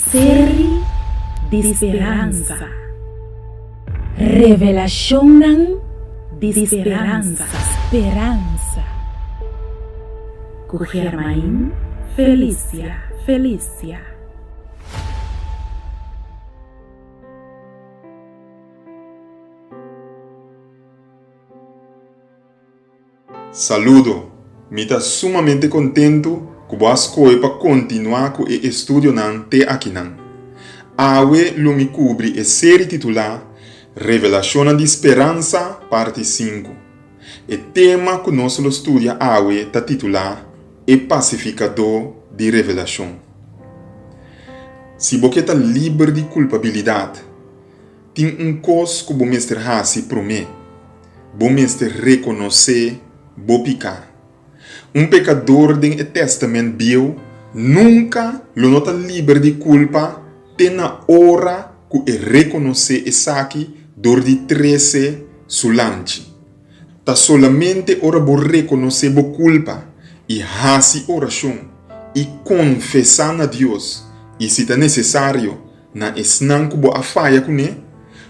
Seri di speransa. Revelashonnan di speransa. Speransa. Ku Germain Felicia Felicia. Saludo! Mi ta sumamente kontentu ku bo a skohe pa kontinuá ku e estudionan te akinan. Awe lo mi kubri e seri titulá Revelashonnan di Speransa, parti sinku. E tema ku nos lo studia awe ta titulá E Pasifikadó di Revelashon. Si bo ke ta liber di kulpabilidat, Tin un kos ku bo mester hasi promé, bo mester rekonosé bo piká. Un pekador den e Tèstamènt Bieu nunka lo no ta liber di kulpa te na ora ku e rekonosé esaki dor di trese su lamchi. Ta solamente ora bo rekonosé bo kulpa i hasi orashon i konfesá na Dios, i si ta nesesario, Na esnan ku bo a faya kuné,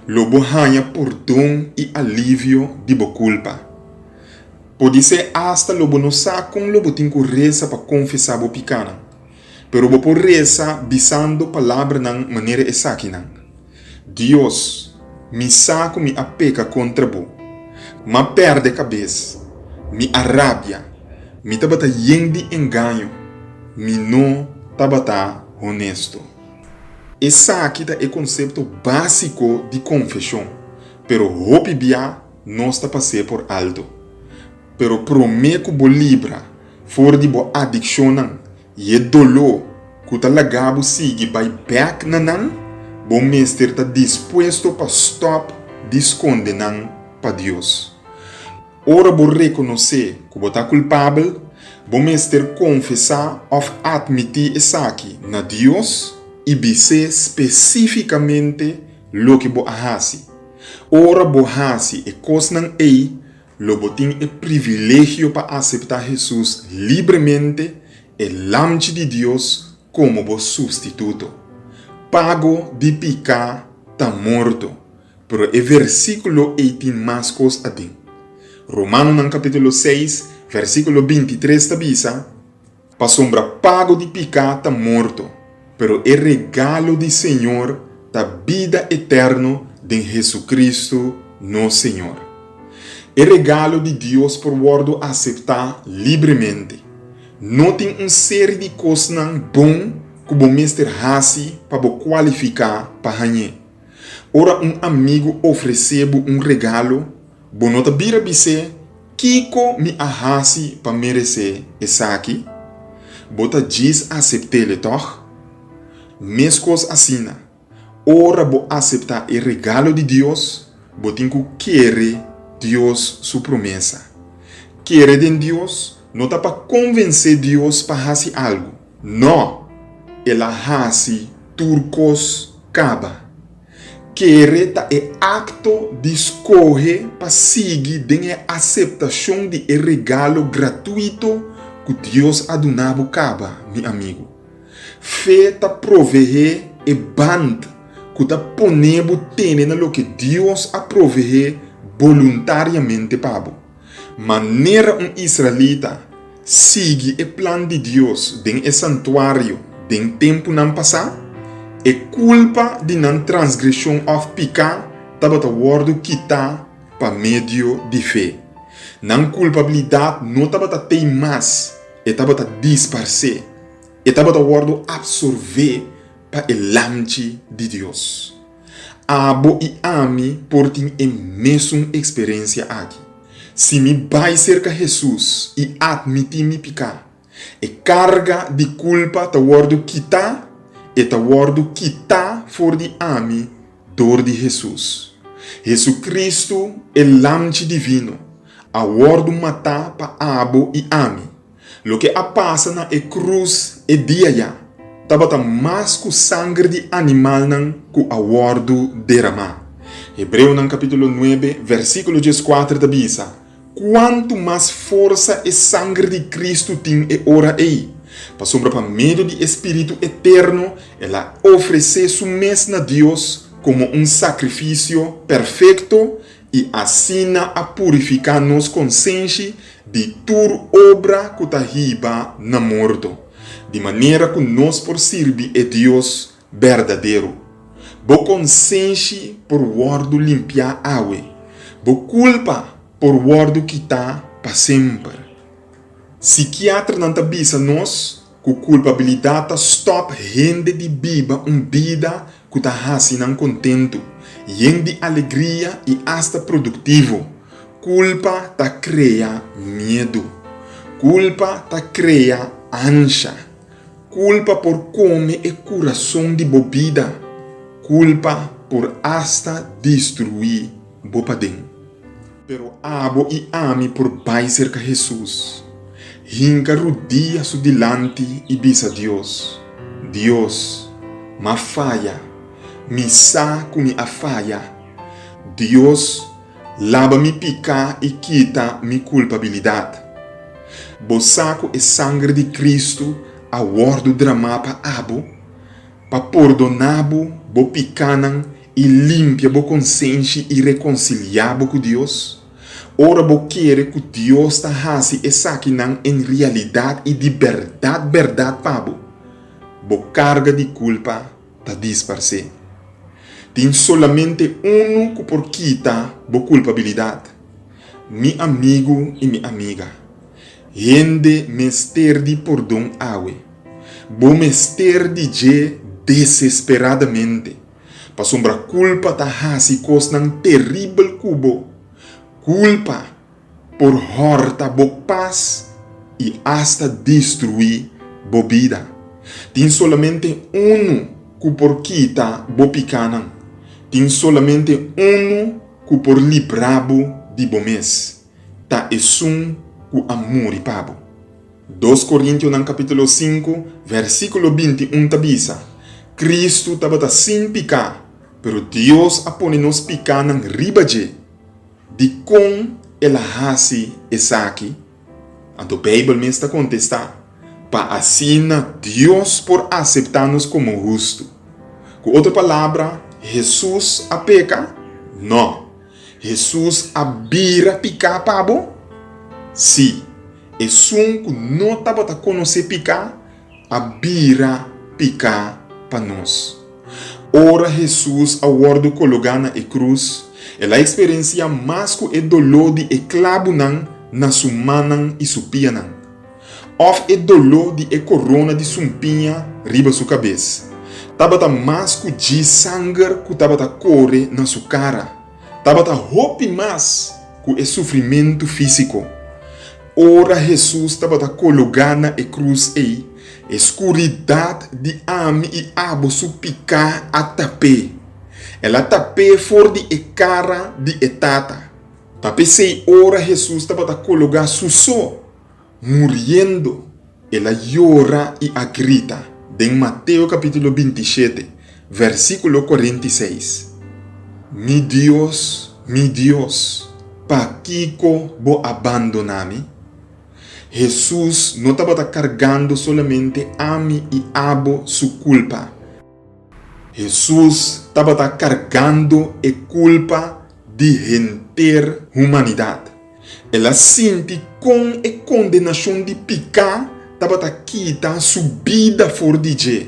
lo bo haña pordon i alivio di bo kulpa. Podisé asta lo bo no sa kon lo bo tin ku resa pa konfesá bo pikánan, pero bo por resa bisando palabranan manera esakinan, Dios, mi sa ku mi a peka kontra bo. M'a pèrdè kabes, mi a rabia, mi tabata yen di engaño, mi no tabata honesto. Esaki ta e konsepto básiko di konfeshon, pero hopi bia nos ta pas'é por alto. Pero promé ku bo libra for di bo adikshonnan i e doló ku ta laga bo sigui bai bèk na nan, bo mester ta dispuesto pa stòp di skonde nan pa Dios. Ora bo rekonosé ku bo ta kulpabel, bo mester konfesá òf atmití esaki na Dios i bis'é spesífikamente loke bo a hasi. Ora bo hasi e kosnan ei, lo bo tin e privilegio pa aseptá Hesus libremente, e Lamchi di Dios, komo bo sustituto. Pago di piká ta morto. Pero e versíkulo ei tin mas kos aden. Romanonan kapítulo seis, versíkulo bintitres ta bisa, Pasobra pago di piká ta morto, pero e regalo di Señor ta bida eterno den Hesukristu nos Señor. E regalo di Dios por wòrdu aseptá libremente. No tin un seri di kosnan bon ku bo mester hasi pa bo kualifiká pa hañ'é. Ora un amigu ofresé bo un regalo, bo no ta bira bis'é, Kiko mi a hasi pa meresé esaki? Bo ta djis asept'é, tòg? Meskos asina, ora bo aseptá e regalo di Dios, bo tin ku kere Dios su promesa. Kere den Dios no ta pa konvensé Dios pa hasi algu. Nò! El a hasi tur kos kaba. Kere ta e akto di skohe pa sigui den e aseptashon di e regalo gratuito ku Dios a duna bo kaba, mi amigu. Fe ta proveé e band ku ta pone bo tene na loke Dios a proveé boluntariamente pa bo. Manera un israelita sigui e plan di Dios den e santuario den tempunan pasá, e kulpa di nan transgreshon òf piká tabata wòrdu kitá pa medio di fe. Nan kulpabilidat no tabata tei mas, e tabata disparsé, e tabata wòrdu apsorvé pa e Lamchi di Dios. Abo i ami por tin e mesun eksperensia aki. Si mi bai serka Hesus i atmití mi piká, e karga di kulpa ta wòrdu kitá, e ta wòrdu kitá for di ami dor di Hesus. Hesukristu, e Lamchi Divino, a wòrdu matá pa abo i ami. Loke a pasa na e krus e dia ya, tabata mas ku sanger di animalnan ku a wòrdu deramá. Hebreonan kapítulo nuebe, versíkulo dieskuater ta bisa, Kuantu mas forsa e sanger di Kristu tin e ora ei! Pasobra pa medio di e spiritu eterno el a ofresé su mes na Dios komo un sakrifisio perfekto i asina a purifiká nos konsenshi di tur obra ku ta hiba na morto, di manera ku nos por sirbi e Dios berdadero. Bo konsenshi por wòrdu limpiá awe. Bo kulpa por wòrdu kitá pa semper. Sikiaternan ta bisa nos ku kulpabilidat ta stòp hende di biba un bida ku ta hasi nan kontentu, yen di alegria i asta produktivo. Kulpa ta krea miedu. Kulpa ta krea ansha. Kulpa por kome e kurason di bo bida. Kulpa por asta destruí bo paden. Pero abo i ami por bai serka Hesus, hinka rudia su dilanti i bisa Dios, Dios, m'a faya, mi sa ku mi a faya. Dios, laba mi piká i kita mi kulpabilidat. Bo sa ku e sanger di Kristu a wòrdu dramá pa abo? Pa pordoná bo bo pikánan i limpia bo konsenshi i rekonsiliá bo ku Dios? Ora bo kere ku Dios ta hasi esakinan en realidat i di bèrdat bèrdat pa bo, bo karga di kulpa ta disparsé. Tin solamente unu ku por kita bo kulpabilidat, mi amigu i mi amiga. Hende mester di pordon awe. Bo mester di dje desesperadamente, pasobra kulpa ta hasi kosnan teribel ku bo. Kulpa por hòrta bo pas i asta destruí bo bida. Tin solamente unu ku por kita bo pikánan. Tin solamente unu ku por libra bo di bo mes. Ta esun ku a muri pa bo. Dos Korintionan kapítulo sinku, versíkulo 21 ta bisa, Kristu tabata sin piká, pero Dios a pone nos pikánan riba dje. Dikon el a hasi esaki? Anto Beibel mes ta kontestá, Pa asina Dios por aseptá nos komo hustu. Ku otro palabra, Hesus a peka? Nò. Hesus a bira piká pa bo? Sí. Esun ku no tabata konosé piká a bira piká pa nos. Ora Hesus a wòrdu kologá na e krus, el a eksperensiá mas ku e doló di e klabunan na su mannan i su pianan, òf e doló di e korona di sumpiña riba su kabes. Tabata mas ku djis sanger ku tabata kore na su kara. Tabata hopi mas ku e sufrimentu físiko. Ora Hesus tabata kologá na e krus ei, e skuridat di ami i abo su piká a tap'é. El a tap'é for di e kara di e Tata. Ta p'esei ora Hesus tabata kologá su so, Muriendo, el a yora i a grita, den Mateo capítulo 27, versículo 46, Mi Dios, mi Dios, pakiko bo a bandoná mi? Hesus no tabata kargando solamente ami i abo su kulpa. Hesus tabata kargando e kulpa di henter humanidat. El a sinti kon e kondenashon di piká tabata kita su bida for di dje.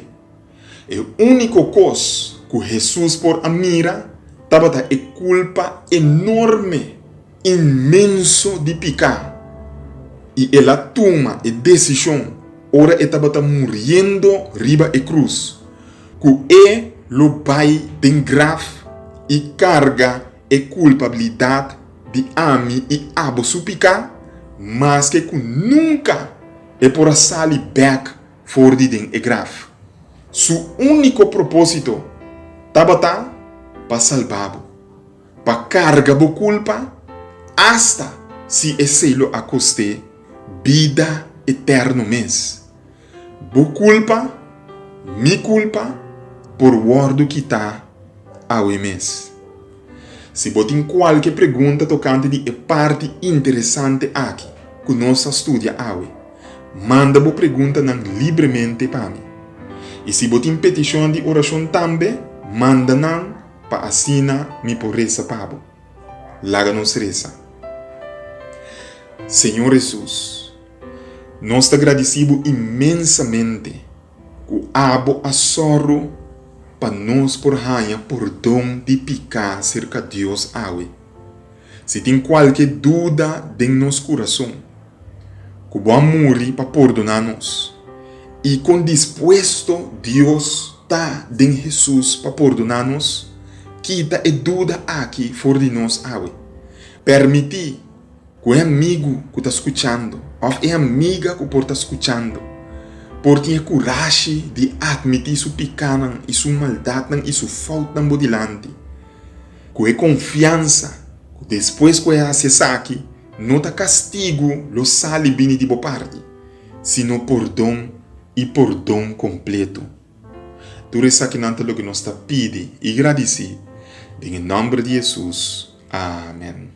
E úniko kos ku Hesus por a mira tabata e kulpa enorme, inmenso di piká. I el a tuma e desishon ora e tabata muriendo riba e krus, ku e lo bai den graf i karga e kulpabilidat di ami i abo su piká, maske ku nunka e por a sali bèk for di den e graf. Su úniko propósito tabata pa salba bo, pa karga bo kulpa, asta si esei lo a kost'é bida eterno mes. Bo kulpa, mi kulpa, por wòrdu kitá awe mes. Si bo tin kualke pregunta tokante di e parti interesante aki ku nos a studia awe, Manda bo preguntanan libremente pa mi. I si bo tin petishonnan di orashon tambe, manda nan pa asina mi por resa pa bo. Laga nos resa. Señor Hesus, nos ta gradisí bo inmensamente ku abo a sòru pa nos por haña pordon di piká serka Dios awe. Si tin kualke duda den nos kurason, ku bo a muri pa pordoná nos, i kon dispuesto Dios ta den Hesus pa pordoná nos, kita e duda aki for di nos awe. Permití ku e amigu ku ta skuchando òf e amiga ku por ta skuchando por tin e kurashi di atmití su pikánan i su maldatnan i su foutnan bo dilanti, ku e konfiansa ku despues ku e hasi esaki, No ta kastigu lo sali bini di bo parti, sino pordon i pordon kompleto. Tur esakinan ta loke nos ta pidi i gradisí den e nòmber di Hesus. Amen.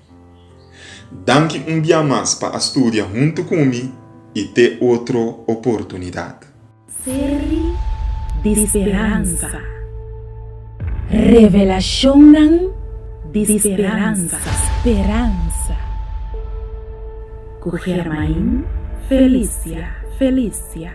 Danki un bia mas pa a studia huntu ku mi i te otro oportunidat. Seri di speransa. Revelashonnan di speransa. Speransa. Ku Germain Felicia. Felicia.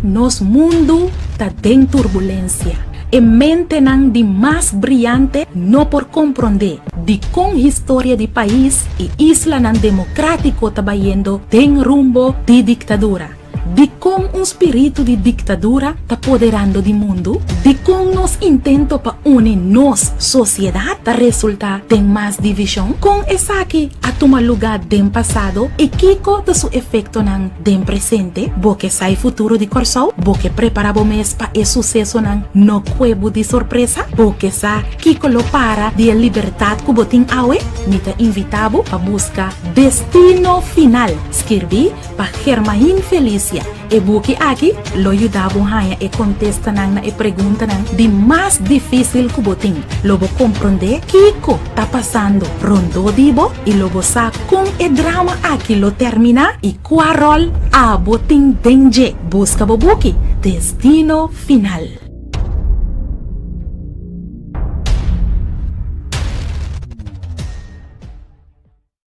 Nos mundu ta den turbulensia. E mentenan di mas briante no por komprondé dikon historia di pais i islanan demokratiko ta bayendo den rumbo di diktadura. Dikon un spiritu di diktadura ta poderando di mundu? Dikon nos intento pa uni nos sosiedat ta resultá den mas divishon? Kon esaki a tuma lugá den pasado i kiko ta su efektonan den presente? Bo ke sa e futuro di Kòrsou? Bo ke prepará bo mes pa e susesonan no kue bo di sorpresa? Bo ke sa kiko lo para di e libertat ku bo tin awe? Mi ta invitá bo pa buska Destino Final, skirbí pa Germain Felicia. E buki aki lo yuda bo haña e kontestanan na e preguntanan di mas difísil ku bo tin. Lo bo komprondé kiko ta pasando rondó di bo i lo bo sa kon e drama aki lo terminá i kua ròl abo tin den dje. Buska bo buki, Destino Final.